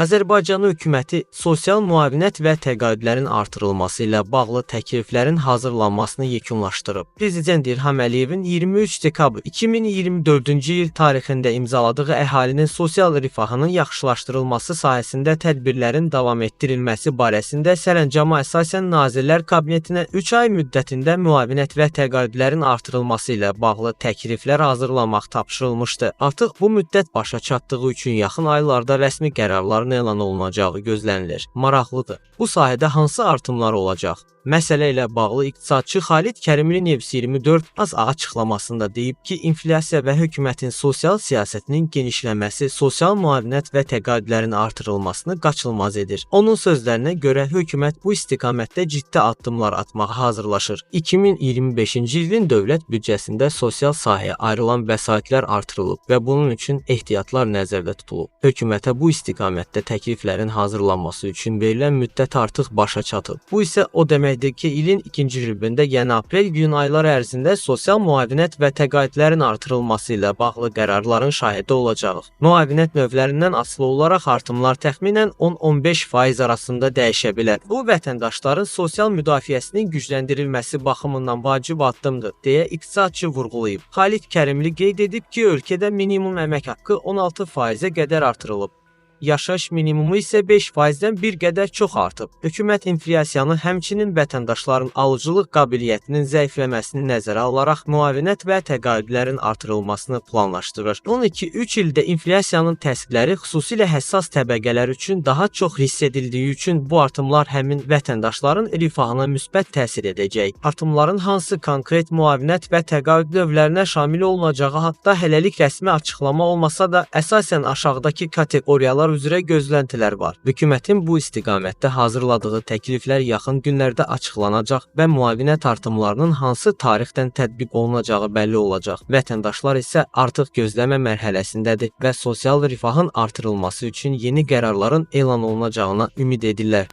Azərbaycanın hökuməti sosial müavinət və təqaüdlərin artırılması ilə bağlı təkliflərin hazırlanmasını yekunlaşdırıb. Prezident İlham Əliyevin 23 dekabr 2024-cü il tarixində imzaladığı əhalinin sosial rifahının yaxşılaşdırılması sahəsində tədbirlərin davam etdirilməsi barəsində sərəncama əsasən Nazirlər Kabinetinə 3 ay müddətində müavinət və təqaüdlərin artırılması ilə bağlı təkliflər hazırlamaq tapşırılmışdı. Artıq bu müddət başa çatdığı üçün yaxın aylarda rəsmi qərarların elan olunacağı gözlənilir. Maraqlıdır. Bu sahədə hansı artımlar olacaq? Məsələ ilə bağlı iqtisadçı Xalid Kərimli News 24 az açıqlamasında deyib ki, inflyasiya və hökumətin sosial siyasətinin genişlənməsi sosial müavinət və təqaüdlərin artırılmasını qaçılmaz edir. Onun sözlərinə görə hökumət bu istiqamətdə ciddi addımlar atmağa hazırlaşır. 2025-ci ilin dövlət büdcəsində sosial sahəyə ayrılan vəsaitlər artırılıb və bunun üçün ehtiyatlar nəzərdə tutulub. Hökumətə bu istiqamətdə təkliflərin hazırlanması üçün verilən müddət artıq başa çatıb. Bu isə o deməkdir ki, ilin ikinci rübündə, yəni aprel-iyun ayları ərzində sosial müavinət və təqaüdlərin artırılması ilə bağlı qərarların şahidi olacağıq. Müavinət növlərindən asılı olaraq artımlar təxminən 10-15% arasında dəyişə bilər. Bu, vətəndaşların sosial müdafiəsinin gücləndirilməsi baxımından vacib addımdır, deyə iqtisadçı vurğulayıb. Xalid Kərimli qeyd edib ki, ölkədə minimum əmək haqqı 16%-ə qədər artırılıb. Yaşayış minimumu isə 5%-dən bir qədər çox artıb. Hökumət inflyasiyanı, həmçinin vətəndaşların alıcılıq qabiliyyətinin zəifləməsini nəzərə alaraq müavinət və təqaüdlərin artırılmasını planlaşdırır. 12-3 ildə inflyasiyanın təsirləri xüsusilə həssas təbəqələr üçün daha çox hiss edildiyi üçün bu artımlar həmin vətəndaşların rifahına müsbət təsir edəcək. Artımların hansı konkret müavinət və təqaüd növlərinə şamil olunacağı haqda hələlik rəsmi açıqlama olmasa da, əsasən aşağıdakı kateqoriyalar üzrə gözləntilər var. Hökumətin bu istiqamətdə hazırladığı təkliflər yaxın günlərdə açıqlanacaq və müavinət artımlarının hansı tarixdən tətbiq olunacağı bəlli olacaq. Vətəndaşlar isə artıq gözləmə mərhələsindədir və sosial rifahın artırılması üçün yeni qərarların elan olunacağına ümid edirlər.